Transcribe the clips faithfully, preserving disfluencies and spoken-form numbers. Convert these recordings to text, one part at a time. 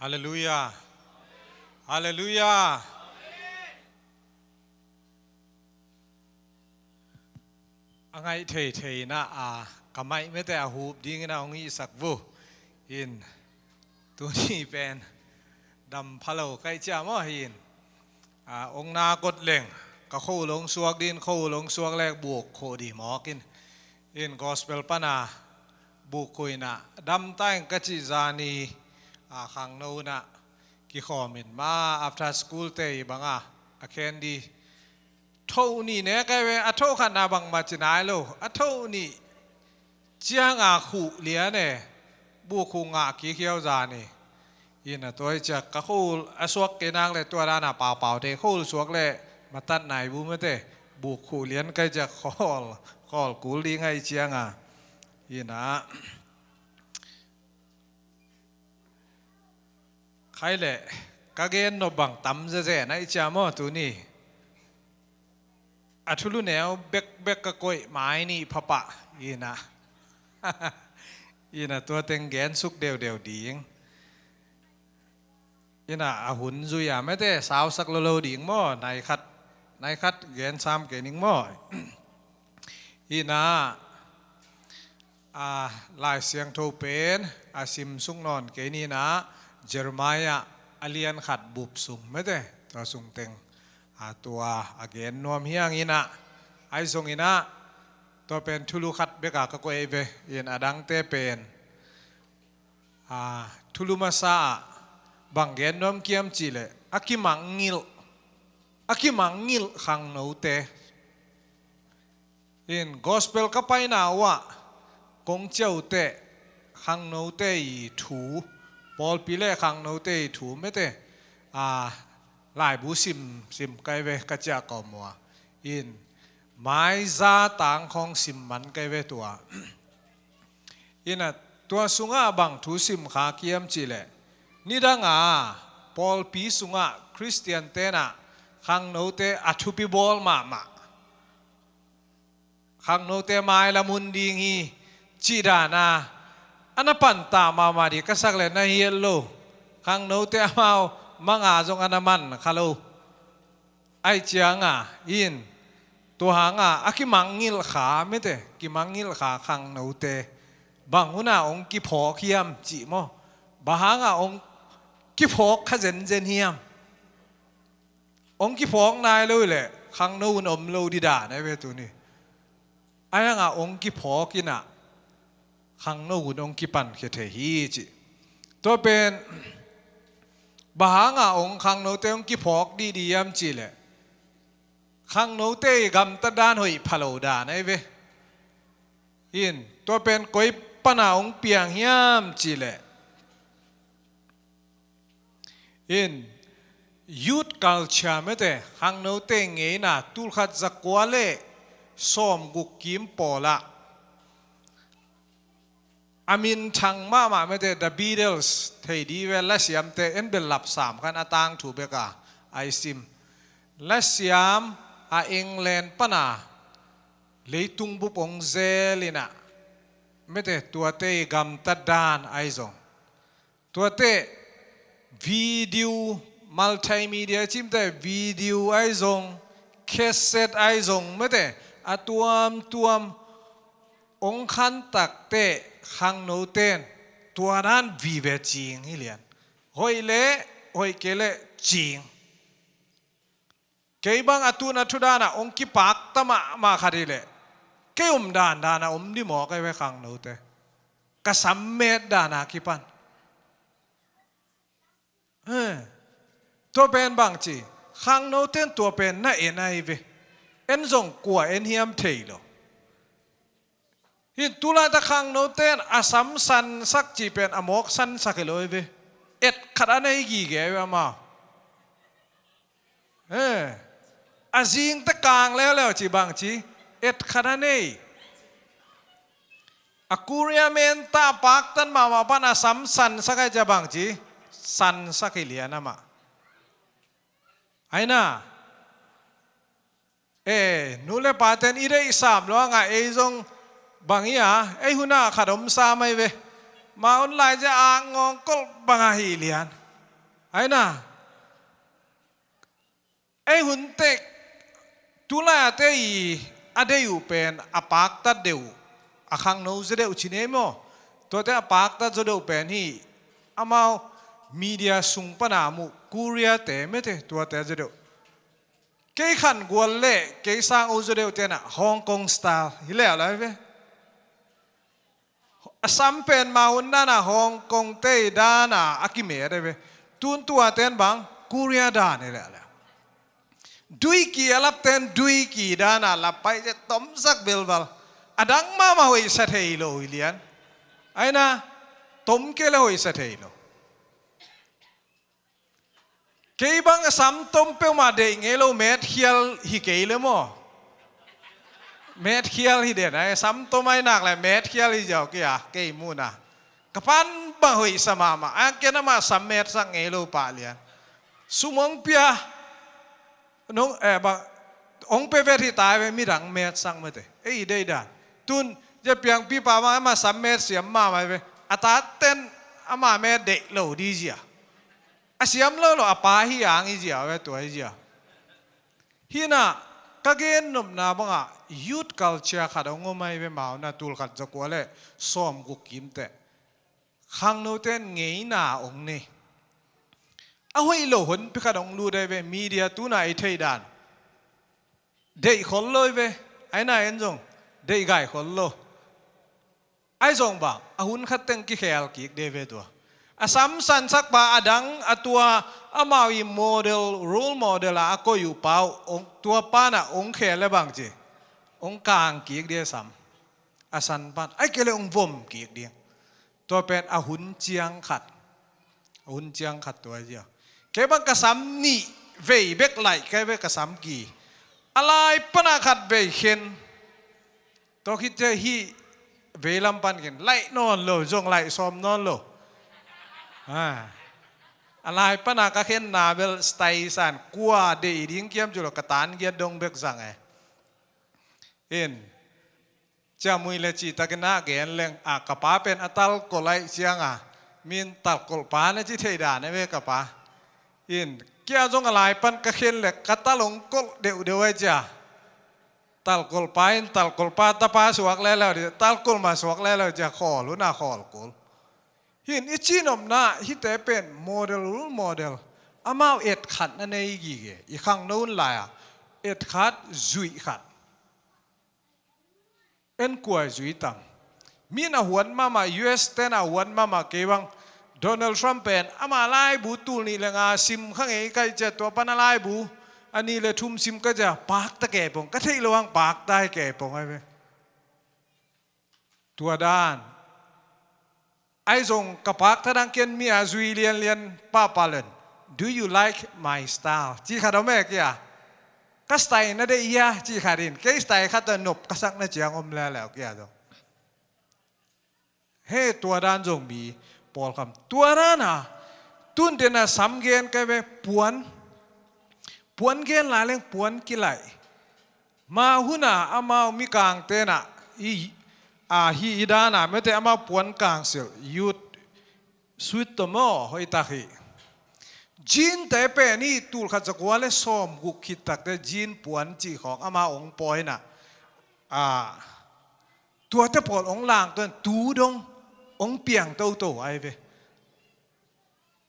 Halleluiah. Halleluiah. A ngaih theithei in ah, ka maih mete a hup dingin a hong hihsak vua in, tuni pen dam pha lo ka hih ciang maw hi in, a, hong na kawt leng ka khua hong suak ding, khua hong suak leh buk khuh ding mawk in, in gospel pan a buk khuh in ah, dam ta ing ka cih zan ni, a, khangno in ah kikhawm in, ma after school te bang a, a khen ding. Tho nih ne kai ve, a tho khatna bangmah ci nai lo, a tho nih ciang a khuh lian e, buk khuh ngah kik hiau zan ni. In a tua hi ciang ka khua a suak kei nak leh tua dan a paupau te khua suak leh matat nai bu mete, buk khuh lian kai ciang khawl, khawl kul ding a hih ciang a. In ah, khai leh ka gen nop bang tam zeze na hih ciang maw tuni. A thulu neu bekbek ka koih mai nih phapah in ah. In ah tua teng gen suk deudeu ding. In ah, a hun zui a mete sausak lolo ding maw, nai khat, nai khat gen sam kei ning maw. In ah, a, Lai Siangtho pen a sim suk nawn kei ni in ah, Jeremiah a lian khat bup sung mete, tua sung teng, a, tua a gen nuam hi ing in ah, ahi zongin ah, tua pen thulu khat bek a ka koih ve, in a dangte pen, a, thulu masa ah bang gen nuam ka hiam cih leh, a kimangngilh, a kimangngilh khangnote. In gospel ka paina uh ah kong ciah uh teh, khangnote i thu, pawlpi leh khangnote i thu mete, a, laibu sim, sim kai ve ka ciah kawm uh ah. In maiza tang khawng sim man kai ve tua. In ah, tua sungah bang thu sim kha ka hiam cih leh, nidang a pawlpi sungah Khristian ten ah khangnote a thupi bawl mahmah. Khangnote mailam hun ding hi cih dan a, a na pantah mahmah ding ka sak leh na hiat lo. Khangnote amau mang a zong a na man kha lo. Ahih ciang a, in, tua hang a, a kimangngilh kha mete, kimangngilh kha khangnote bang hun a hong kiphawk hiam cih maw? Bang hang a hong kiphawk kha zenzen hiam? Hong kiphawk nai lo leh khangno hun om lo ding dan ahi ve tuni. Ahih hang a hong kiphawk in ah, khangno hun hong kipankhia thei hi cih. Tua pen, bang hang a hong khangnote hong kiphawk ding ding hiam cih leh, khangnote i gamtat dan hoih pha lo dan ahi ve. In, tua pen koi pan a hong piang hiam cih leh, in, youth culture mete, khangnote ngeina, tulkhat zakua leh sawmguk kim pawl ah a minthang mahmah mete, The Beatles, thei ding ve, lasiamte, en bel lap sam khan a tangthu bek a, a i sim. Lasiam a England pan a leitung bup hong zel in ah, mete, tuate i gamtat dan ahi zong, tuate video, multimedia cimte video ahi zong, cassette ahi zong mete, a tuamtuam hong khan tak teh khangnoten tua dan vive cing hi lian. Hoih leh, hoih kei leh cing. Kei bang a tun a thu dan a hong kipak ta mahmah khat hi leh, kei om dandan a om ding mawk ahi ve khangnote. Ka sam met dan a kipan. Eh, tua pen bang ci, khangnoten tua pen na en ahi ve. En zong kua en hiam thei lo. Hi tulaitak khangnoten a sam sansak cih pen a mawk sansak hi lo hi ve. Et khat a nei gige hi ve amau. Eh, a zingte kang leuleu ci bang ci, et khat a nei. A Korea men ta paktan mahmah pan a sam sansak ai cia bang ci, sansak hi lian amah. Aina. Eh, nu le paten i deih sam lo a ngah ei zong bang hi a, ei hun a khat om sam ai ve. Ma un lai zia a ngawng kolh bang a hi lian. Aina, ei hun tek, tulai a te i a dei uh pen a paktat deuh, a khangno zaw deuh ci ni ei maw? Tuate a paktat zaw deuh pen hi, amau media sung pana muh Korea te mete tuate zaw deuh. Kei khan gual le kei sang uh zaw deuh tena Hong Kong style hi leuleu ve. A sam pen ma hun dana Hong Kong te dana a kimet a ve. Tun tua ten bang Korea dan hi leuleu. Duiki a lap ten duiki dana lap pai te tomsak belbal. A dang mama hoih sa thei lo hi lian. Aina, tom kei le hoih sa thei lo. Kei bang a sam tom peuhmah deih ngei lo, met khial hi kei le maw? Met khial hi den ai, sam tom ai nak le met khial hi ziau kei a, kei muna. Ka pan bang hoih sa mahmah a, ken amah sam metsak ngei lo pah lian. Sum hong pia, nong, eh, bang, hong pe vet hi tai ve, midang metsak mate. Ei, dei dan. Tun, zia piangpipa bang amah sam met siam mahmah ve. A taten amah met deih lo di zia. A siam lo lo, a pa hi ang i zia ve, tua i zia. Hina, ka gen nopna bangah youth culture khat hong om ai ve, mauna tul khat zakua le sawm guk kimte. Khangnoten ngeina hong nei. A hoih lo honpi khat hong lut ai ve, media tuna i theih dan. Deih khol lo i ve, aina en zong, deih gai khol lo. Ai zong bang, a hun khat teng kikhel kik de ve tua. A sam sansak pa a dang a tua, amau i model, role model a a koih uh pa uh, tua pana hong khel le bang ci. Hong kang kik de sam. A san pan, ai kei le hong vom kik ding. Tua pen a hun ciang khat. A hun ciang khat tua zia. Kei bang ka sam nih vei bek laih kei ve ka sam ki. A lai pana khat vei khen. Tua khit cia hih veilam pan khen laih nawn lo, zong laih sawm nawn lo. A lai pana ka khenna bel style san kua deih ding kiam cu lo ka tan giat dong bek zang e. In, cia mui le citakin a gen leng a ka pa pen a talkol aih cianga min talkol pa na ci thei dan e ve ka pa. In, kia zong a lai pan ka khen le ka tal hong kolh deuhdeuh ai cia. Talkol pa in talkol pa tapa suak leleu di, talkol ma suak leleu cia khawl huna khawl kul. Hin i cinopna hite pen model, role model. Amau et khat na nei gige, i khangno hun lai-a et khat, zuih khat. En kuai zui tam. Min a huan mama, U S ten a huan mama kei bang. Donald Trump pen ama laibu tul nih le nga sim kha ngei kai cia, tua pan a laibu a nih le thum sim ka cia, pakta kei pong, ka theih lo ang pakta hi kei pong ai ve. Tua dan. Ai zong ka pakta dang ken mi a zui lianlian papa len. Do you like my style? Ci khat om e kia. Ka style na deih hia? Ci khat in. Kei style khat a nop ka sak na ciang om leleu kia zong. He tua dan zong mi pawlkham. Tua dan a. Tun den a sam gen kai ve puan. Puan gen lai leng puan kilaih. Ma huna amau mikang tena i, a hi i dana mete amau puan kangsil, youth suit to maw, hoih tak hi. Jean te pen i tul khat zakua le sawm guk khit takte jean puan cih khawng amau hong pawina. A, tuate pawl hong lang tuan tu dong hong piang toto ai ve.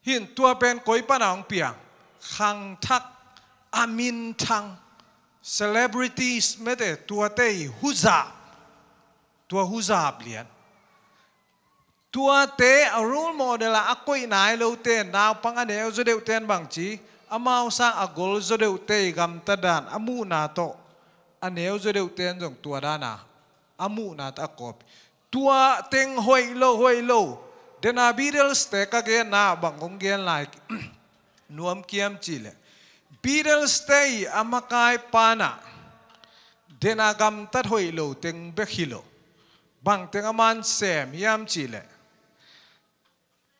Hin tua pen koi pana hong piang? Khangthak, a minthang, celebrities mete tuate i huzap. Tua huzap lian. Tuate a role model a a koih nai lote, naupang a neu zaw deuhten bang ci, amau sang a gol zaw deuhte i gamta dan a muhna tawh a neu zaw deuhten zong tua dana a muhna tawh a kawp. Tua teng hoih lo, hoih lo. Dena Beatles te ka genna bang kong gen lai nuam kiam cihleh, Beatles te i a makai pana dena gamtat hoih lo teng bek hi lo. Bang teng a man sem hiam cihleh,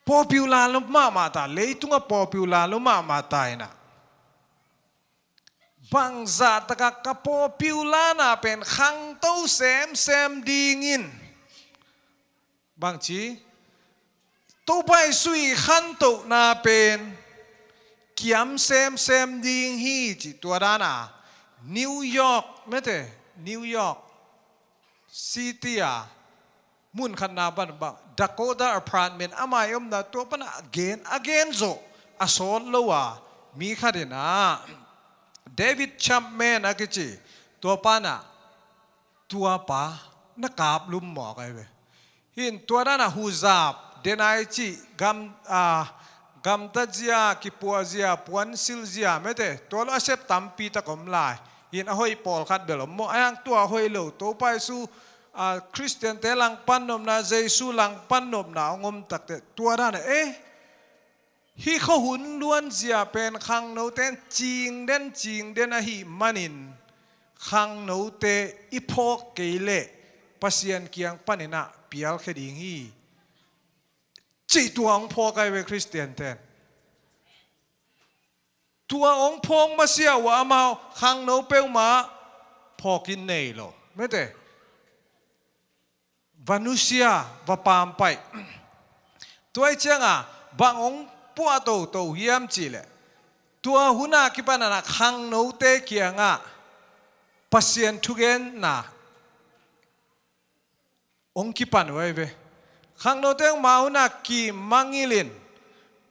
popular lo mahmah ta, leitunga popular lo mahmah ta ina. Bangzah taka ka popular na pen khangto semsem dingin. Bangci, Topa Jesu i khantohna pen kiam semsem ding hi ci. Tua dana New York mete, New York City a mun khatna ban bang Dakota Apartment amah i omna tua pana a gen a gen zawh a sawt lo a mi khat in ah David Chapman a kici tua pana tua pa na kap lum mawk ai ve. Hin tua dana huzap denai ci gam a gamta zia kipuah zia puansil zia mete tua lo a sep tampi tak om lai. Hin a hoih pawlkhat bel om maw a hang tua hoih lo Topa Jesu a Khristiante langpan nopna Jesu langpan nopna hong om takte tua dana eh hih khuahun luanzia pen khangnote in cingden cingden ahih manin khangnote i phawk kei leh Pasian kiang paninah pialkhia ding hi. Cih tua hong phawk ai ve Khristianten. Tua hong phawk masiah uh amau khangno peuhmah phawkin nei lo mete. Va nusia va pampaih. Tua ih cianga bang hong puah toto hiam cihleh tua huna kipanana khangnote kiangah Pasian thugenna hong kipan uh ai ve. Khangnote hong ma huna kimangilin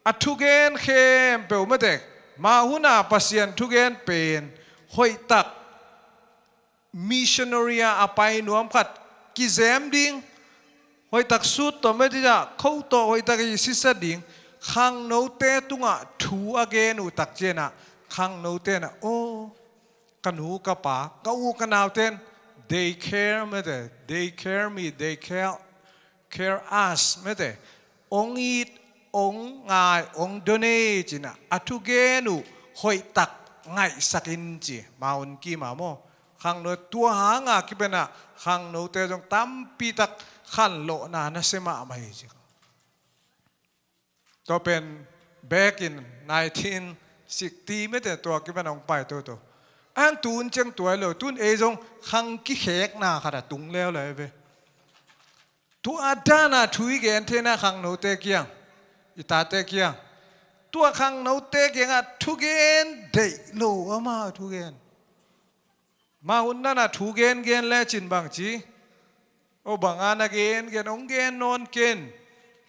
a thugen khempeuh mete ma huna Pasian thugen pen hoihtak missionary a a pai nuam khat kizem ding hoihtak sut tawh mete ah kho tawh hoihtak i sisa ding khangnote tungah thu a gen uh takcianah khangnote nah aw ka nu ka pa ka u ka nauten they care mete they care me they care care us mete hong it hong ngai hong donate cinah a thugen uh hoihtak ngaihsak in ci ma hong kima maw. Khangno tua hanga kipenah khangnote zong tampitak khanlawhna na se mahmah hi ci. Tua pen back in nineteen sixty mete tua kipan hong pai toto. Ang tun ciang tua lo tun ei zong khang kikhekna khat a tung leuleu ve. Tua dana thu i gen theina khangnote kiang i tate kiang tua khangnote kiangah thugen deih lo ama thugen. Ma hun nana thu gen gen lecin bangci o banga na gen gen hong gen nawn ken.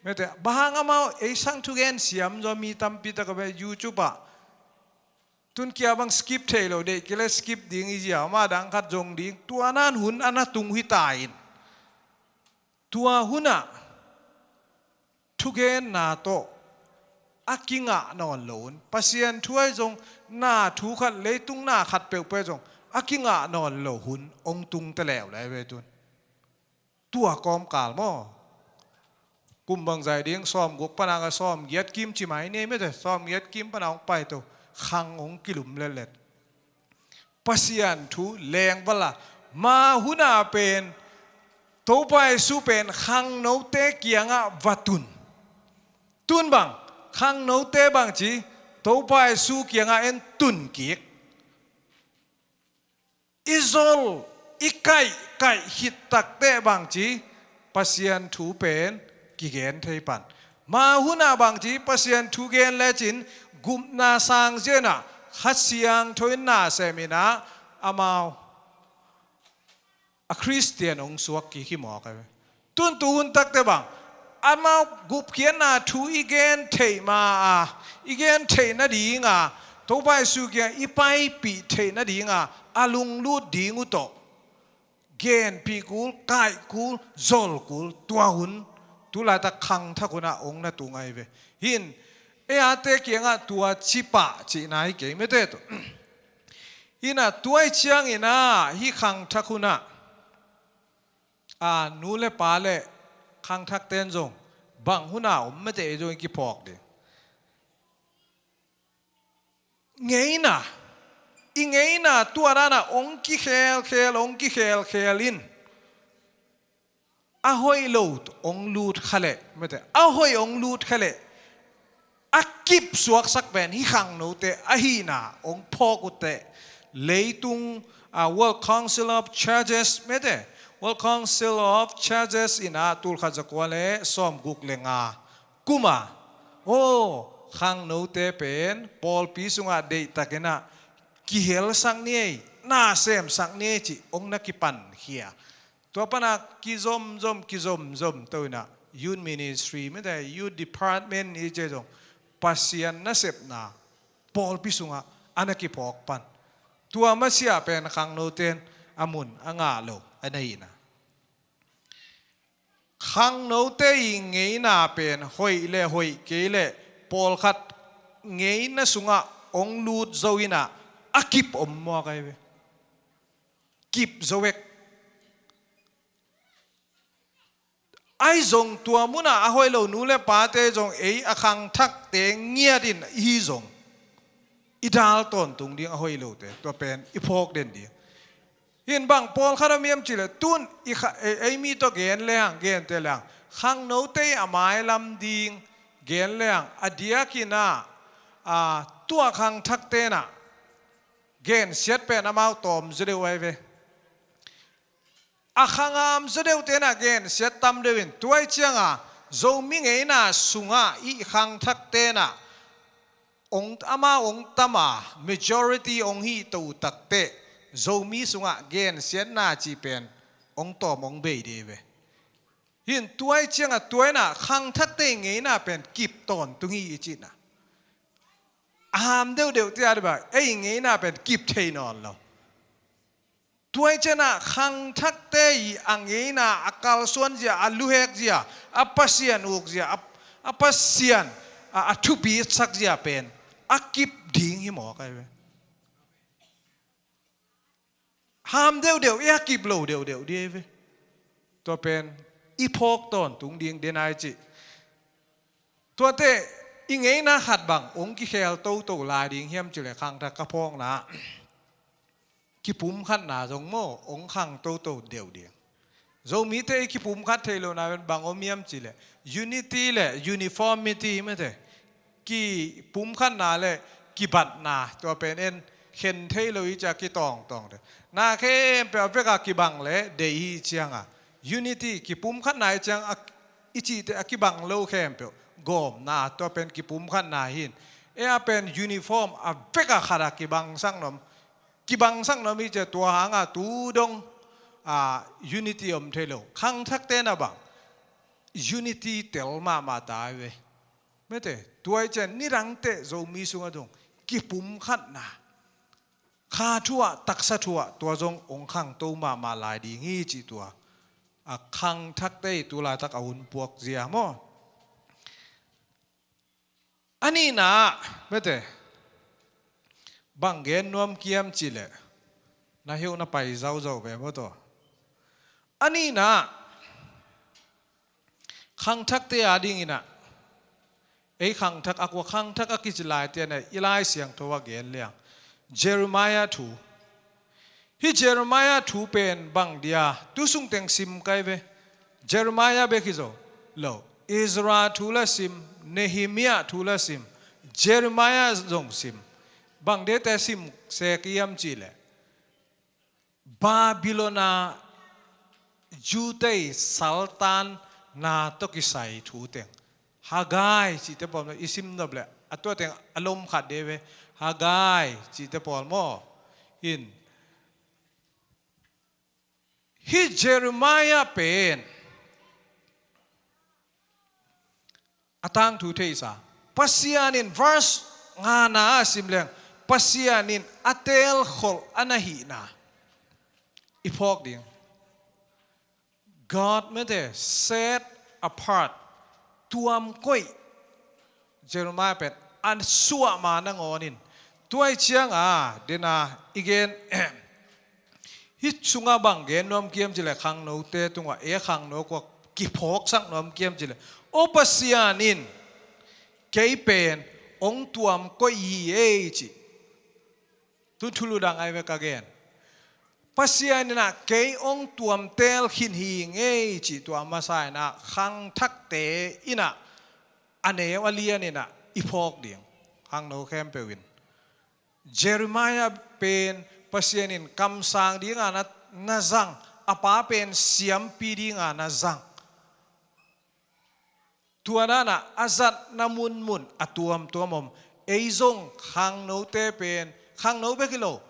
Mete bang hang amau ei sang thugen siam zaw mi tampi tak a ve YouTube ah. Tun kia bang skip thei lo deih kile skip ding i zia ama dang khat zong ding tua nan hun ana tung hi ta in. Tua hunah thugenna tawh a kingah nawn lo hun Pasian thu ai zong na thu khat leitung na khat peuhpeuh ai zong a kingah nawn lo hun hong tung ta leuleu ve tun. Tua kawmkal maw kum bangzai ding sawm guk pana ka sawm giat kim ci mai nei mete sawm giat kim pana hong paito khang hong kilum letlet. Pasian thu lengvala ma huna pen Topa Jesu pen khangnote kiangah va tun. Tun bang khangnote bangci Topa Jesu kiangah en tun kik. I zol i kaihkaih khit takteh bangci Pasian thu pen kigen thei pan. Ma hunah bangci Pasian thu gen lecin gupna sang zianah Kha Siangtho in na seminah amau a Khristian hong suak kik hi mawk a. Tun tuhun takte bang amau gupkhiatna thu i gen theih ma a i gen theih nadinga Topa Jesu kiang i paipih theih nadinga a lunglut ding uh tawh genpih kul kaih kul zol kul tua hun tulaitak khangthak hunah hong na tung ahi ve. Hin ei ate kiangah tua cipah cihna hi kei mete tu. Hinah tuai cianginah hih khangthak hunah a nu le pa le khangthakten zong bang hunah om mete ei zong i kiphawk ding. Ngeina i ngeina tua danah hong kikhelkhel hong kikhelkhel in a hoih lo hong lut khaleh mete a hoih hong lut khaleh a kipsuaksak pen hih khangnote ahihna hong phawk uhteh leitung a World Council of Churches mete World Council of Churches inah tulkhat zakua le sawmguk le nga kuma aw Khangnote pen pawlpi sungah deihtakin ah kihelsak ni ei, na semsak ni ei cih hong na kipankhia. Tua pana kizomzom kizomzom to inah youth ministry, mite youth department i ci zong Pasian nasepna pawlpi sungah a na kiphawk pan. Tua masiah pen khangnote in a mun a ngah lo a na hi na. Khangnote i ngeina pen hoih le hoih kei le pawlkhat ngeina sungah hong lut zo inah a kip om mawk ahi ve. Kip zo vek. Ahi zong tua munah a hoih lo nu le pate zong ei a khangthakte ngiatin i hi zong i dal tawntung ding a hoih lote tua pen i phawk den ding. Hin bang pawlkhat om hiam cihleh tun i kha, ei, ei mi tawh gen lehang, gente lehang, khangnote a mailam ding gen lehang a diakin ah, a, tua khangthakte nah gensiat pen amau tawm zaw deuh ahi ve. A khangam zaw deuhte nah gensiat tam deuh in tua i cianga Zomi ngeina sungah i khangthakte nah ong, amau ong tama majority ong hih to takteh Zomi sungah gensiatna cih pen ong tawm ong bei dih ve. Hin tua i cianga tua inah khangthakte i ngeina pen kip tawntung hi i cihna. A ham deuhdeuh tia dih bang ei ngeina pen kip thei nawn lo. Tua i cianah khangthakte i a ngeina a kalsuan zia, a luhek zia, a Pasian uk zia, a, a Pasian a, a thupi sak zia pen a kip ding hi mawk ahi ve. Ham deuhdeuh i a kip lo deuhdeuh dih ahi ve. Tua pen i phawk tawntung ding den ahi cih. Tuate i ngeina khat bang ong kikhel toto lai ding hiam cihleh khangthak ka phawkna kipumkhatna zong maw ong khang toto deuh ding. Zomite i kipumkhat thei lohna pen bang om hiam cihleh unity le uniformity mate. Kipumkhatna le kibatna tua pen en khen thei lo i cia kitawngtawng te. Na khempeuh a veka kibang le dei hi cianga unity kipumkhatna i ciang a, i cihte a kibang lo khempeuh gawmna tua pen kipumkhatna hin. E a pen uniform a veka khat a kibangsak nuam, kibangsak nuam i cia tua hanga tu dong a unity om thei lo. Khangthakte na bang unity tel mahmah ta ahi ve. Mate tua i cia nidangte Zomi sungah dong kipumkhatna kha thuah taksa thuah tua zong ong khangto mahmah lai ding hi cih tua a khangthakte i tu laitak a hun puak zia maw? A nihna ah mate bang gen nuam kiam cihleh na hiu na pai zauzau ve maw taw? A nihna ah khangthakte a dinginah ei khangthak a kua khangthak a kici lai tianah i Lai Siangtho a gen liang Jeremiah thu. Hi Jeremiah thu pen bang dia tu sung teng sim kai ve. Jeremiah bek hi zo lo. Ezra thu la sim, Nehemiah thu la sim, Jeremiah zong sim. Bang dete sim sek iam cihleh Babylon a Judei saltan na tawh kisai thu teng Haggai cihte pawl maw i sim nop leh a tua teng a lom khat de ve. Haggai cihte pawl maw in hi Jeremiah pen a tangthu theisa Pasian in verse ngana a sim leng Pasian in a teelkholh a na hihna i phawk ding. God mete set apart tuam koih Jeremiah pen an suahma nangawnin tuai cianga dena i gen hih sunga bang gen nuam kiam cileh khangnote tungah e khangno kuak kiphawksak nuam kiam cileh o Pasian in kei pen ong tuam koih hi ei cih. Tun thulu dang ai ve ka gen. Pasian inah kei ong tuam tel khin hi ngei cih tua masa inah khangthakte inah a neu a lian inah i phawk ding khangno khempeuh in. Jeremiah pen Pasian in kamsang dinga na, na zang a pa pen siampi dinga na zang. Tua dan a a zatna munmun a tuamtuam om. Ei zong khangnote pen, khangno bek hi lo,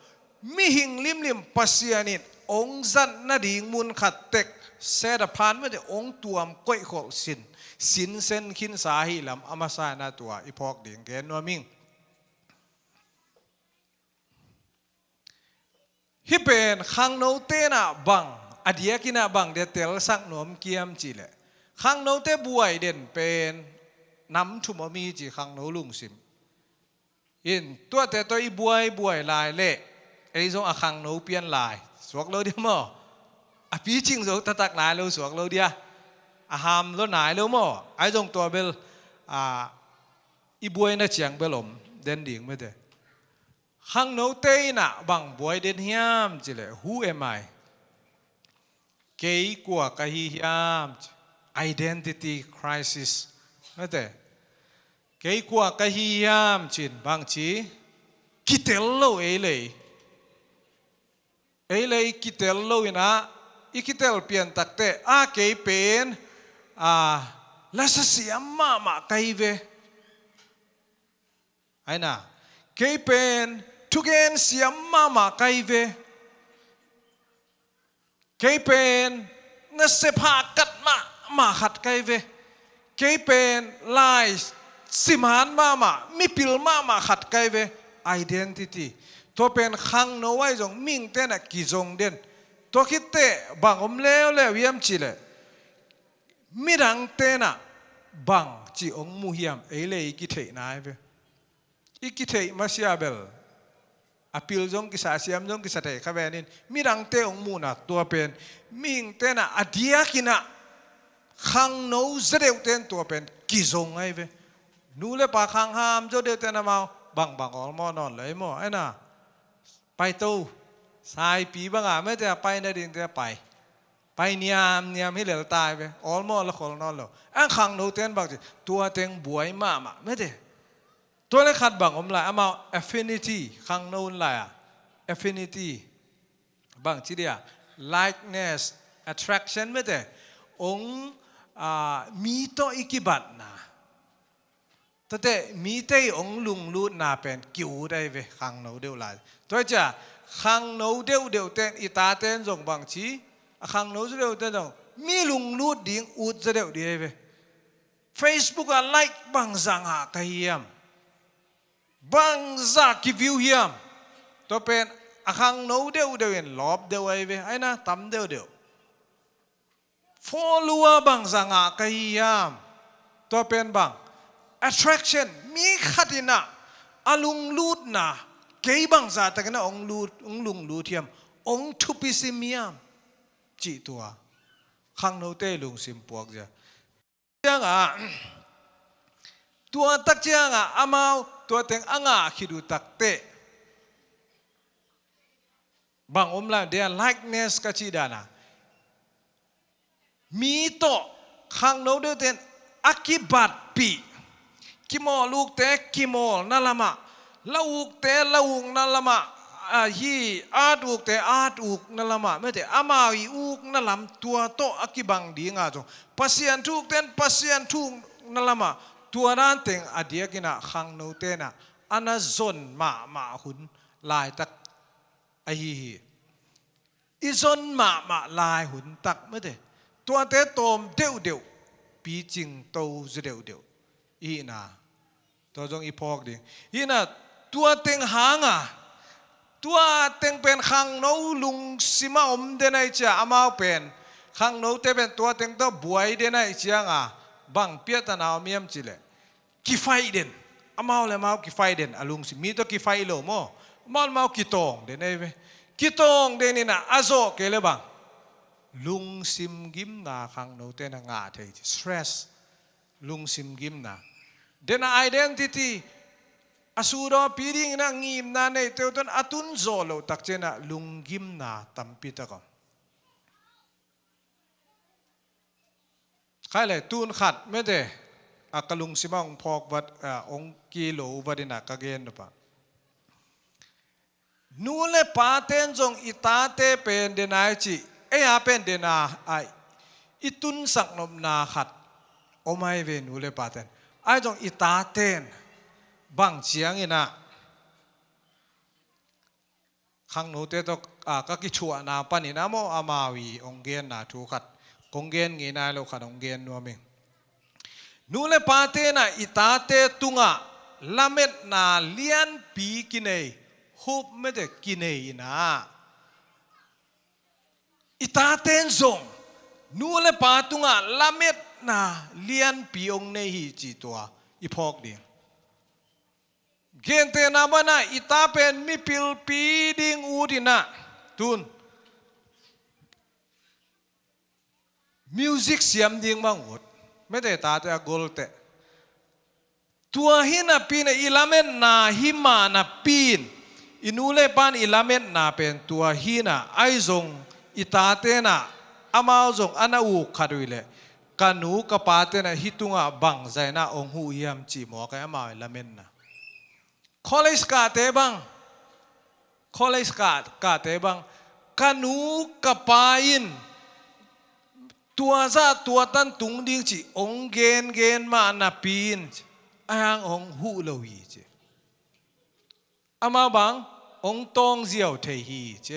mihing limlim Pasian in hong zat nading mun khat tek set apart mete, hong tuam koihkholh sin, sinsen khinsa ahih lam a masa in ah tua i phawk ding gen nuam ing. Hih pen khangnote in ah bang, a diakin ah bang dia telsak nuam kiam cih leh, khangnote buai den pen nam thum om hi ci, khangno lungsim. In tuate tawh i buaibuai lai leh ei zong a khangno pian lai suak lo dia maw? A picing zo taktak nai lo suak lo dia, a ham lo nai lo maw? Ahi zong tua bel, a, i buaina ciang bel om den ding mete. Khangnote in ah bang buai den hiam cih leh, "Who am I?" Kei kua ka hi hiam? Identity crisis. Mete. Kei kua ka hi hiam ci-in bang ci? Kitel lo ei lei. Ei lei kitel lo in ah, i kitel pian tak teh, a, kei pen, a, lasa siam mahmah ka hi ve. Ahi na, kei pen thugen siam mahmah ka hi ve. Kei pen nasep hahkat mahmah khat ka hi ve. Kei pen lai siman mahmah, mipil mahmah khat ka hi ve. Identity. Tua pen khangno ahi zong mihingte in ah kizong den. Tua khit teh bang om leuleu hiam cih leh, midangte in ah bang ci hong mu hiam, ei lei i kitheihna hi ve. I kitheih masiah bel, a pil zong kisa, a siam zong kisa thei kha ven in, midangte hong muhna tua pen, mihingte in ah a diakin ah khangno zaw deuhte in tua pen kizong ahi ve. Nu le pa khangham zaw deuhte in amau bangbang awlmawh nawn lo ei maw? Ahi na, pai to, saipi bang a mete a pai nadingte a pai, pai niamniam hi lel ta hi ve, awlmawh la khol nawn lo. A khangnote in bang ci, tua teng buai mahmah mete. Tua le khat bang om lai, amau affinity, khangno un lai a, affinity. Bang ci dia, likeness, attraction mete. Hong, a, mi tawh i kibatna. Tate, mite i hong lunglutna pen ki-ut ahi ve, khangno deuh lai. Tua hi cia, khangno deuhdeuhte in, i tate in zong bang ci, a khangno zaw deuhte in zong mi lunglut ding ut zaw deuh ding ahi ve. Facebook ah like bangzah ngah ka hi hiam? Bangzah ki-view hiam? Tua pen a khangno deuhdeuh in lawp deuh ahi ve, ahi na, tam deuhdeuh. Follower bangzah ngah ka hi hiam? Tua pen bang, attraction, mi khat in ah a lunglutna, kei bangzah takin ah hong lut, hong lunglut hiam, hong thupi sim hiam cih tua khangnote lungsim puak zia. Ciangah, tua tak ciangah amau tua teng a ngah khit uh tak teh, bang om lai, their likeness ka cih dan a, mi tawh khangno deuhte in a kibatpih, kimawl ukte kimawlna lamah, la ukte la ukna lamah, a, hi at ukte at ukna lamah mete, amau i ukna lam tua tawh a kibang ding a zong, Pasian thu ukte in Pasian thu ukna lamah, tua dan teng a diakin ah khangnote in ah a na zon mahmah hun laitak ahi hi. I zon mahmah lai hun tak mete, tuate tawm deuhdeuh, picing to zaw deuhdeuh i hihna, tua zong i phawk ding. Hihna, tua teng hang a, tua teng pen khangno lungsim ah om den ahih cia, amau pen, khangnote pen tua teng tawh buai den ahih ciangah, bang piahtana om hiam cih leh, kifaih den. Amau le amau kifaih den, a lungsim. Mi tawh kifaih lo maw? Amau le amau kitawng den ahi ve. Kitawng den in ah a zawh kei le bang, lungsim gimna khangnote in ah ngah thei ci. Stress, lungsim gimna. Den a identity, a sudawpi ding in ah ngimna neite uh tawh a tun zawh loh tak ciangin ah lunggimna tampi tak om. Khai le, tun khat mete, a, ka lungsim ah hong phawk vat, a, hong kilo vat in ah ka gen nop ah, nu le pate in zong i tate pen den a i cih, ei a pen den a, a, i tunsak nopna khat, om ahi ve, nu le paten. Ahi zong i taten bang ciangin ah, khangnote tawh, a, ka kithuahna panin ah maw, amau i hong genna thu khat kong gen ngei nai lo khat hong gen nuam ing. Nu le paten ah i tate tungah lametna lianpi kinei, hup mete kinei in ah, i taten zong nu le pa tungah lametna lianpi hong nei hi cih tua i phawk ding. Gentehna banah i ta pen mipilpi ding ut in ah, tun music siam ding bang ut, mete tate a golte. Tua hi napi-in ah i lametna hi mah napi-in, i nu le pan i lametna pen tua hi-in ah, ahi zong i taten ah amau zong a na uk khat uh leh, ka nu ka paten ah hih tungah bang zah in ah hong huh hiam cih mawk ahi amau i lametna. College kahte bang, college kah, kahte bang, ka nu ka pa in tua zah tua tan tung ding cih hong gengen mah napi-in, ahi hang hong huh lo hi ci. Amau bang hong tawng ziau thei hi ci.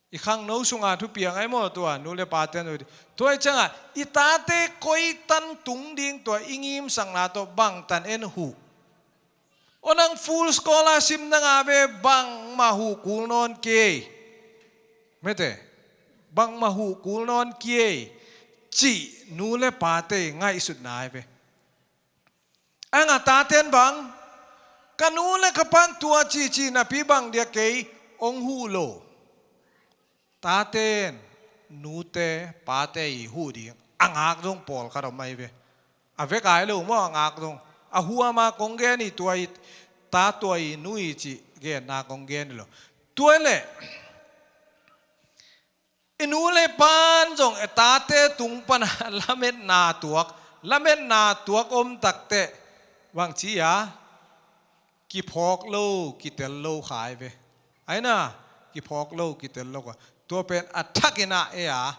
I khangno sunga thupiang ahi maw tua, nu le pate nu. Tua ahih ciangah i tate koi tan tung ding tua i ngimsakna tawh bang tan en huh. Aw nang full scholarship na ngah ve, bangmah huh kul nawn kei. Mete, bangmah huh kul nawn kei, cih nu le pate ngaihsutna ahi ve. Ahi hang a taten bang, ka nu le ka pan tua cici napi bang dia kei hong huh lo. Taten nute pate i huh ding a ngak zong pawlkhat om ahi ve. A vek ai lo maw, a ngak zong. A huama kong gen hi, tua i ta, tua i nu i cih genna kong gen hi lo. Tua leh i nu le pan zong i tate tung pana lametna tuak, lametna tuak om takteh bang ci a, kiphawk lo kitel lo kha ahi ve. Aina, kiphawk lo kitel lo kha. Tua pen a thakin ah e a,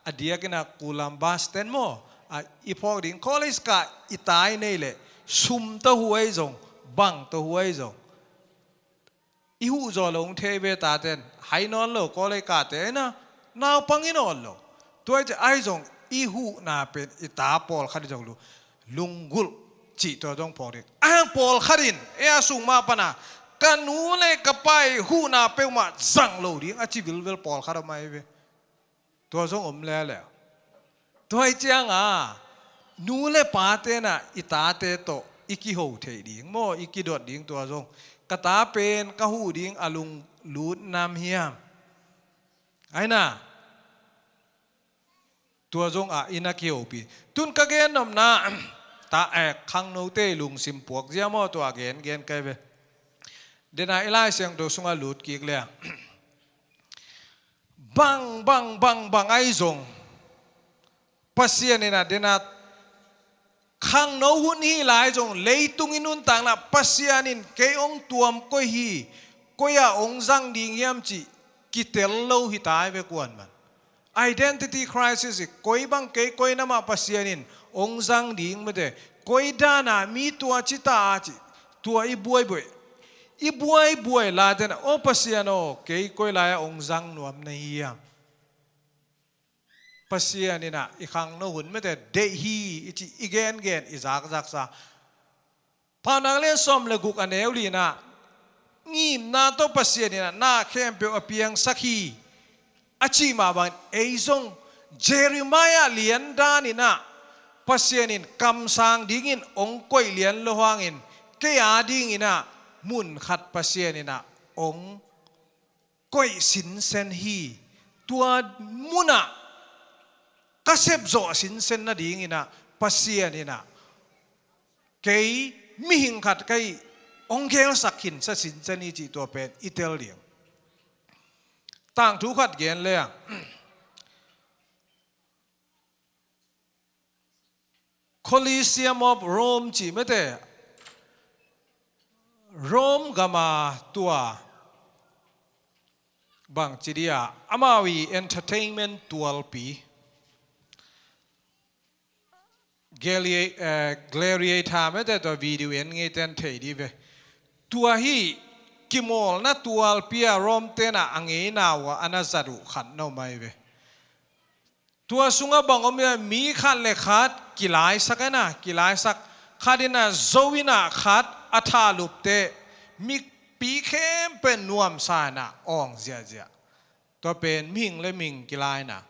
a diakin ah kulam basten maw, a i phawk ding college kah i tai nei leh sum tawh huh ahi zong, bang tawh huh ahi zong. I huh zaw lo hong thei ve taten, hai nawn lo college kahte aina, naupang i nawn lo. Tua ahih ciang ahi zong i huhna pen i ta pawlkhat i zong lu, lunggulh cih tua zong phawk ding. Ahi hang pawlkhat in, e a sung mah pana, ka nu le ka pa i huhna peuhmah zang lo ding a ci vilvel pawlkhat om ahi ve. Tua zong om lele. Tua ahih cianga nu le paten ah i tate tawh i kiho theih ding maw, i kidot ding tua zong. Ka ta pen ka huh ding a lunglut nam hiam? Aina, tua zong ah i na kihopih. Tun ka gen nopna, ta, eh, khangnote i lungsim puak zia maw, tua gen gen kai ve. Dena i Lai Siangtho sungah lut kik leng, bang, bang, bang, bang ahi zong, Pasian in ah dena khangno hun hi lai zong, leitung i nuntakna Pasian in kei hong tuam koi hi, koi ah hong zang ding hiam cih kitel lo hi ta ahi ve kuaman. Identity crisis hi, koi bang kei koi na mah Pasian in hong zang ding mete, koi dana mi tua ci ta a cih, tua i buaibuai, i buaibuai lai tena, aw Pasian aw, kei koi lai-ah hong zang nuam na hiam? Pasian in ah i khangno hun mete deih hi i cih i gengen i zakzaksa. Paunak lian sawm le guk a neu li-in ah, ngimna tawh Pasian in ah na khempeuh a piangsak hi a cih mah bangin ei zong Jeremiah lian danin ah Pasian in kamsang dingin hong koih lian lo hangin kei a dingin ah mun khat Pasian in ah hong koih sinsen hi. Tua munah ka sepzawh sinsen nadingin ah Pasian in ah kei mihing khat ka hih hong gelsak khinsa sinsen hi cih tua pen i tel ding. Tangthu khat gen leng, Colosseum of Rome cih mete, Rome gama tua bangci dia amau i entertainment tualpi, Gladi-, eh, Gladiator mete tua video en ngeiten thei di ve. Tua hi kimawlna tualpi a Rome tenah a ngeina uh a na zat uh khat na om ahi ve. Tua sungah bang om hiam, mi khat le khat kilaisak ina, kilaisak khat ina zo ina khat a thah lupteh mipi khempeuh nuamsa ina awng ziahziah. Tua pen mihing le mihing kilaina.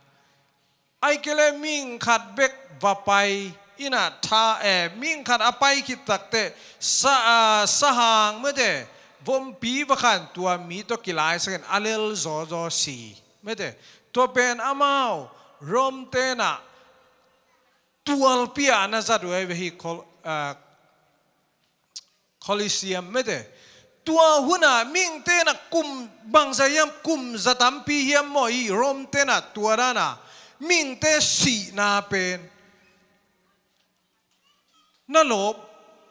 Ai kei le mihing khat bek va pai ina tha, eh, mihing khat a pai khit takteh sa, ah, sahang mete vompi va khan tua mi tawh kilaisakin a lel zawzaw si mete. Tua pen amau Rome tenah tualpi a na zat uh ahi ve hi Col-, ah, Colosseum mete. Tua huna mihingte na kum bangza hiam, kum za tampi hiam maw hi Rome tenah tua dana mihingte sihna pen na lawp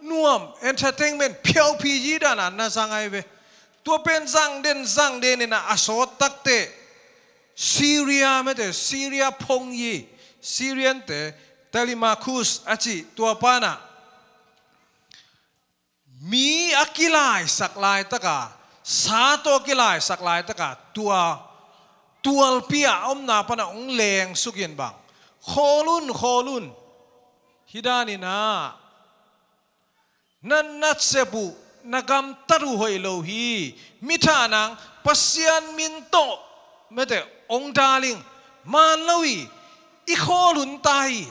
nuam, entertainment, phiauphi yi dana na zang ahi ve. Tua pen zang den zang den ina a sawt takteh Syria mete, Syria phong yi, Syrian te, Telemachus a cih tua pana mi a kilaisak laitaka, sa tawh kilaisak laitaka tua tualpi a omna pana hong lengsukin bang, khawl un, khawl un. Hi daninah na nasep uh, na gamtat uh hoih lo hi. Mi thah nang Pasian min tawh mete hong daling man lo hi. I khawl un ta hi.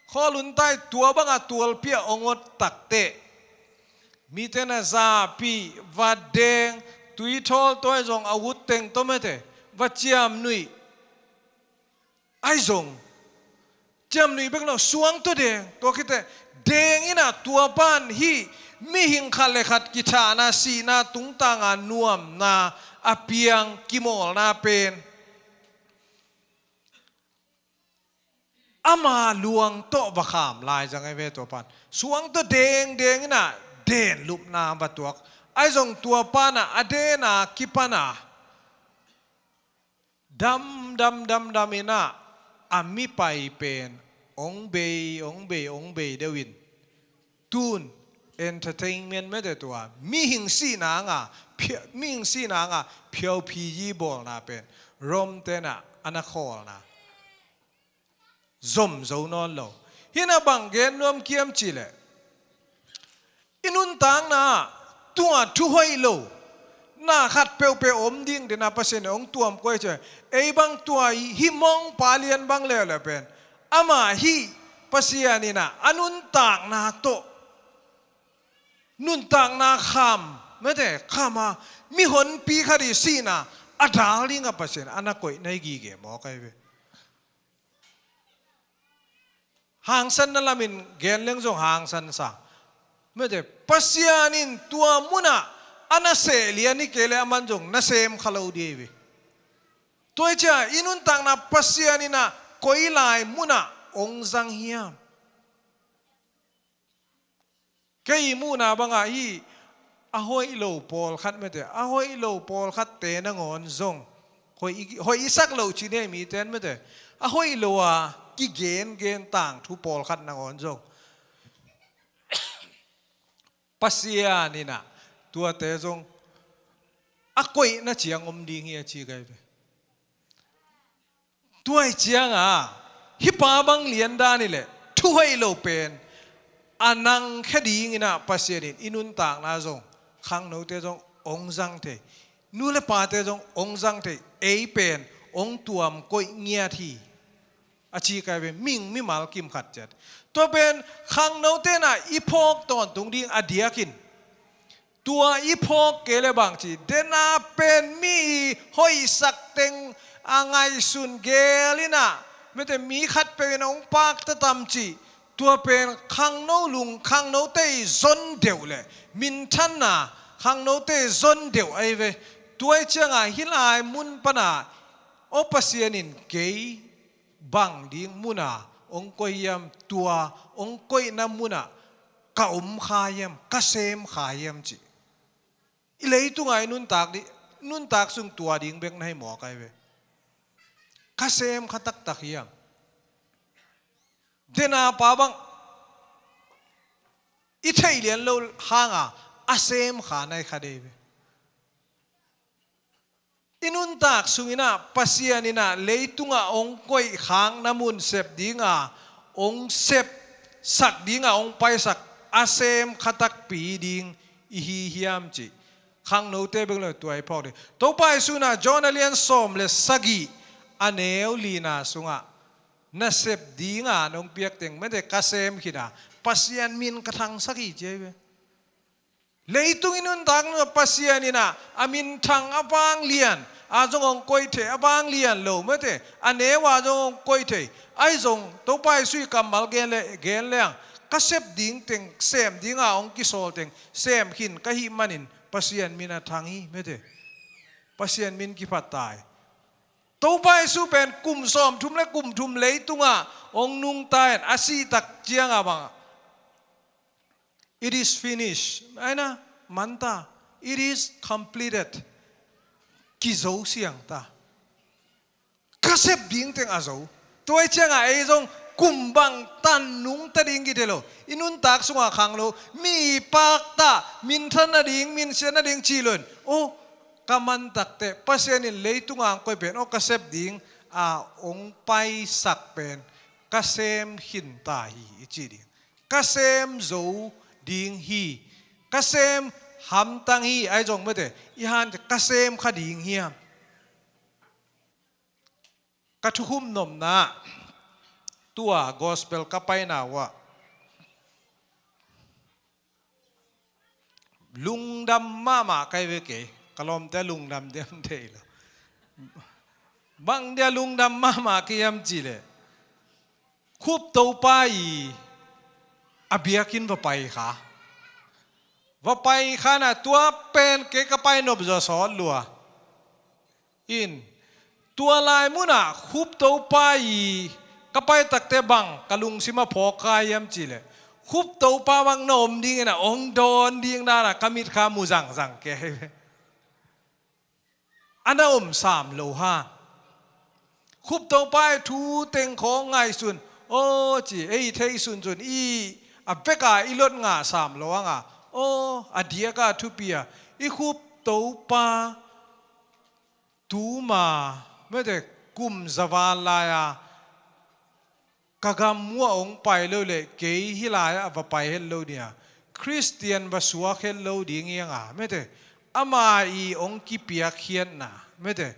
Khawl un ta hi. Tua banga tualpi a hong ot takteh mite na zapi va deng, tuithawl tawh ahi zong a utteng tawh mete va ciamnuih. Ahi zong ciamnuih bek lo, suang tawh deng. Tua khiteh deng ina tua pan hih mihing khat le khat kithahna, sihna tungtanga nuamna a piang kimawlna pen ama luang tawh va kham lai zang ahi ve. Tua pan suang tawh dengdeng ina denlupna va tuak. Ahi zong tua pana a dena kipana damdam damdam ina a mipai pen hong bei, hong bei, hong bei deuhin tun entertainment mete tua mihing sihna anga phia-, mihing sihna anga phiauphi yi bawlna pen Rome tenah a na khawlna zom zo nawn lo. Hina bang gen nuam kiam cihleh i nuntakna ah tua thu hoih lo na khat peuhpeuh om ding dena Pasian in hong tuam koi cia. Ei bang tua hih mongpa lian bang leuleu pen ama hih Pasian ina a nuntakna tawh nuntakna kham mete khama mihonpi khat i sihna a dal dinga Pasian a na koih na hi gige mawk ahi ve. Hangsanna lamin gen leng zong hangsan sa. Mete Pasian in tua munah a na seh lian hi kei le aman zong na sem kha lo di ahi ve. Tua hi cia i nuntakna Pasian ina koi lai munah hong zang hiam? Kei i muhna bangah hih a hoih lo pawlkhat mete, a hoih lo pawlkhatte nangawn zong hoih i, hoih i sak loh ci nei miten mete, a hoih lo a kigengen tangthu pawlkhat nangawn zong Pasian inah tuate zong a koihna ciang om ding hi a ci kai ve. Tua hi cianga hih pa bang lian dan hileh thu hoih lo pen a nangkhia dinginah Pasian in i nuntakna zong khangnote zong hong zang thei, nu le pate zong hong zang thei, ei pen hong tuam koih ngiat hi a ci kai ve, ming mimal kim khat ciat. Tua pen khangnote inah i phawk tawntung ding a diakin tua i phawk kei le bang ci, dena pen mi i hoihsak teng a ngaihsun gel inah mete mi khatpeuh in hong pakta tam ci. Tua pen khangno lung, khangnote i zon deuh le minthanna khangnote i zon deuh ahi ve. Tua i cianga hih lai mun pana aw Pasian in kei bang ding muna hong koih hiam, tua hong koihna muna ka om kha hiam, ka sem kha hiam cih. I leitunga i nuntak dih, nuntak sung tua ding bek na hi mawk ahi ve. Ka sem kha taktak hiam? Dena pa bang i theih lian lo hanga a sem kha nai kha dei ve. I nuntak sungin ah Pasian in ah leitungah hong koih khak na mun sep dinga hong sepsak dinga hong paisak a sem kha takpi ding i hi hiam cih khangnote bek lo tua i phawk ding. Topa Jesu in ah John a lian sawm le sagih a neu lina sungah nasep dinga nong piak teng mete ka sem khin a Pasian min ka thangsak hi ci ahi ve. Leitung i nuntak nung Pasian in ah a minthang a vanglian a zong hong koih thei, a vanglian lo mete a neu a zong hong koih thei. Ahi zong Topa Jesu i kammal gen le gen leng ka sep ding teng sem dinga hong kisawl teng sem khin ka hih manin Pasian min a thang hi mete. Pasian min kiphat tai. Topa Jesu pen kum sawmthum le kum thum leitungah hong nungta in a sih tak cianga bangah "It is finished." Aina, man ta. "It is completed." Kizo siang ta. Ka sep ding teng a zo. Tua i ciangah ei zong kum bang tan nungta ding kithei lo. I nuntak sungah khang lo. Mi pakta, minthan nading, minsiat nading ci lo in. Oh, ka man takte Pasian in leitunga hong koih pen, oh, ka sep ding a hong paisak pen ka sem khin ta hi i ci ding. Ka sem zo ding hi. Ka sem hamtang hi. Ahi zong mete i han ka sem kha ding hiam? Ka thukhum nopna tua gospel ka paina uah lungdam mahmah kai ve kei. Ka lawmte lungdam diam thei lo. Bang dia lungdam mahmah kei hiam cih leh Khup Topa i a biakinn va pai kha. Va pai kha na tua pen kei ka pai nop zaw sawt lua. In tua lai munah Khup Topa i ka pai takte bang ka lungsim a phawk kha hiam cih leh Khup Topa bang na om dingin a hong dawn ding dana ka mit kha mu zangzang kei. A na om sam lo ha. Khup Topa i thu teng khawng ngaihsun. Aw ci ei theih sunsun i a veka i lot ngah sam lo anga. Aw a diaka thupi a i Khup Topa tuma mete kum zaval lai-a ka gam muah hong pai lo le kei hih lai-ah va pai het lo dia. Khristian va suak het lo ding hianga mete ama i hong kipiakkhiatna mete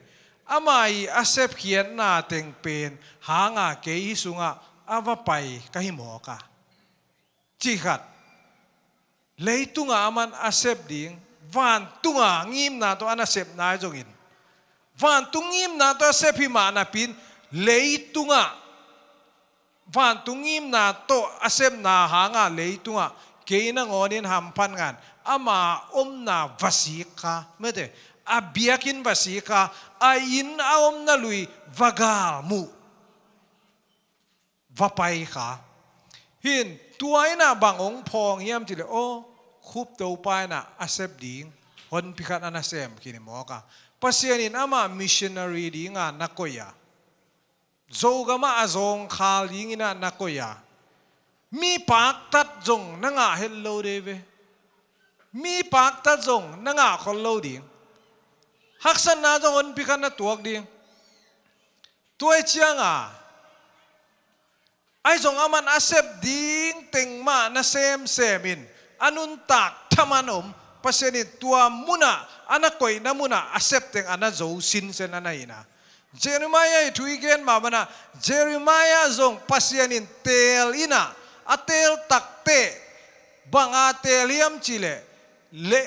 ama i a sepkhiatna teng pen hanga kei hih sungah a va pai ka hi mawk a. Cih khat. Leitungah aman a sep ding vantunga ngimna tawh a nasepna ahi zongin vantung ngimna tawh a sep hi mah napi-in leitungah vantung ngimna tawh a sepna hanga leitungah kei nangawnin hamphat ngan ama omna va sik kha mete a biakinn va sik kha a inn a omna lui va galmuh va pai kha. Hin tua innah bang hong phawng hiam cih leh aw Khup Topa innah a sep ding honpi khat a nasem khin hi mawk a. Pasian in amah missionary dinga na koih a Zogamah a zawngkhal dinginah na koih a mi paktat zong na ngah het lo dei ve. Mi paktat zong na ngah khol lo ding. Haksatna zong honpi khat na tuak ding. Tua i cianga ahi zong aman a sep ding teng mah na semsemin a nuntak thaman om Pasian in tua munah a na koihna munah a sep teng a na zo sinsen a na hina. Jeremiah i thu i gen mah banah Jeremiah zong Pasian in teel innah a teel takte banga teel hiam cihleh le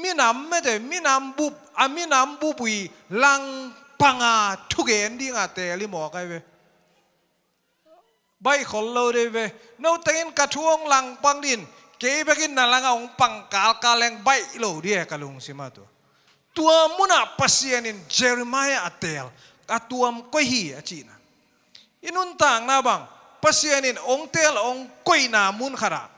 minam mete minam bup a minam bup ui langpanga thugen dinga teel i mawk ai ve. Baih khol lo dei ve. No tengin ka thu hong langpang din kei bekin na langa hong pang kalkal leng baih lo dih e ka lungsim a tua. Tua munah Pasian in Jeremiah a teel a tuam koih hi a cihna. I nuntakna bang Pasian in hong teel hong koihna mun khatah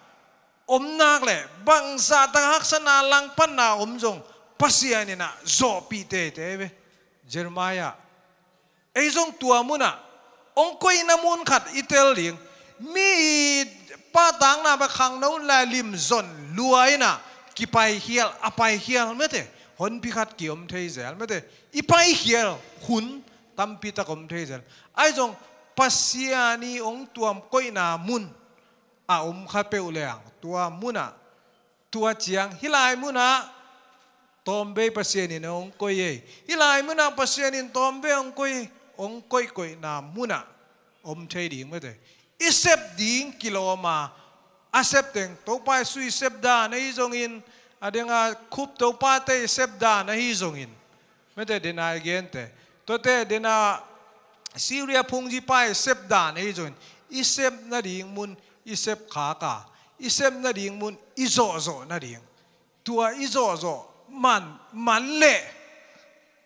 om nak le bangzah tak haksatna langpanna om zong Pasian in ah zawhpih teitei ve. Jeremiah ei zong tua munah hong koihna mun khat i tel ding. Mi i pahtakna bek khangno lai lim zon lua in ah kipaikhial, a paikhial mete. Honpi khat kiom thei zel mete. I paikhial hun tampi tak om thei zel. Ahi zong Pasian i hong tuam koihna mun a om kha peuh leng tua mun ah, tua ciang hih lai mun ah tawmvei Pasian in hong koih ei. Hih lai mun ah Pasian in tawmvei hong koih ei. Hong koih koihna mun ah om thei ding mete. I sep ding kilawm a, a sep teng Topa Jesu i sep dan ahi zongin, a ding a khup Topa te i sep dan ahi zongin, mete, dena i gente, tuate dena Syria phungzipa i sep dan ahi zongin, i sep nading mun i sep khak a, i sep nading mun i zawhzawh nading, tua i zawhzawh man, man leh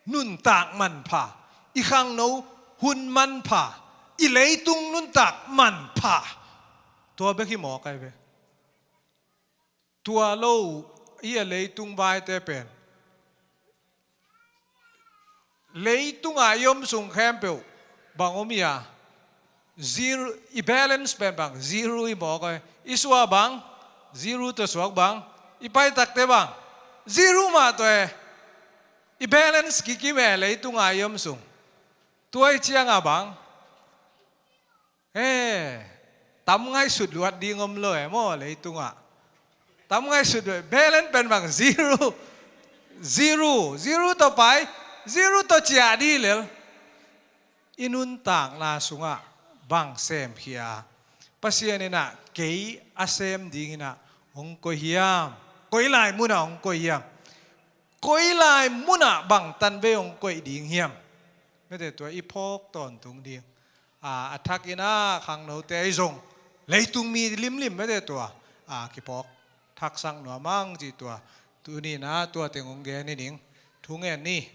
nuntak manpha, i khangno hun manpha, i leitung nuntak manpha, tua bek hi mawk ahi ve. Tua lo hi a, leitung vaite pen leitungah i om sung khempeuh bang om hi a? Zero. I balance pen bang? Zero hi mawk ahi. I suah bang? Zero tawh suak bang? I paitakte bang? Zero mah tawh e. I balance kikim e leitungah i om sung. Tua i ciangah bang? He, tam ngaihsut luat ding om lo e maw leitungah? Tam ngaihsut luat, balance pen bang? Zero. Zero, zero tawh pai, zero tawh ciah dih lel. I nuntakna sungah bang semkhia? Pasian in ah kei a sem dingin ah hong koih hiam? Koi lai munah hong koih hiam? Koi lai munah bang tanvei hong koih ding hiam? Mete, tua i phawk tawntung ding. A, a thak in ah khangnote ahi zong leitung mi limlim mete tua, a, kiphawk thaksak nuam ang cih tua tuni in ah tua teng hong gen hi ding. Thu ngen ni.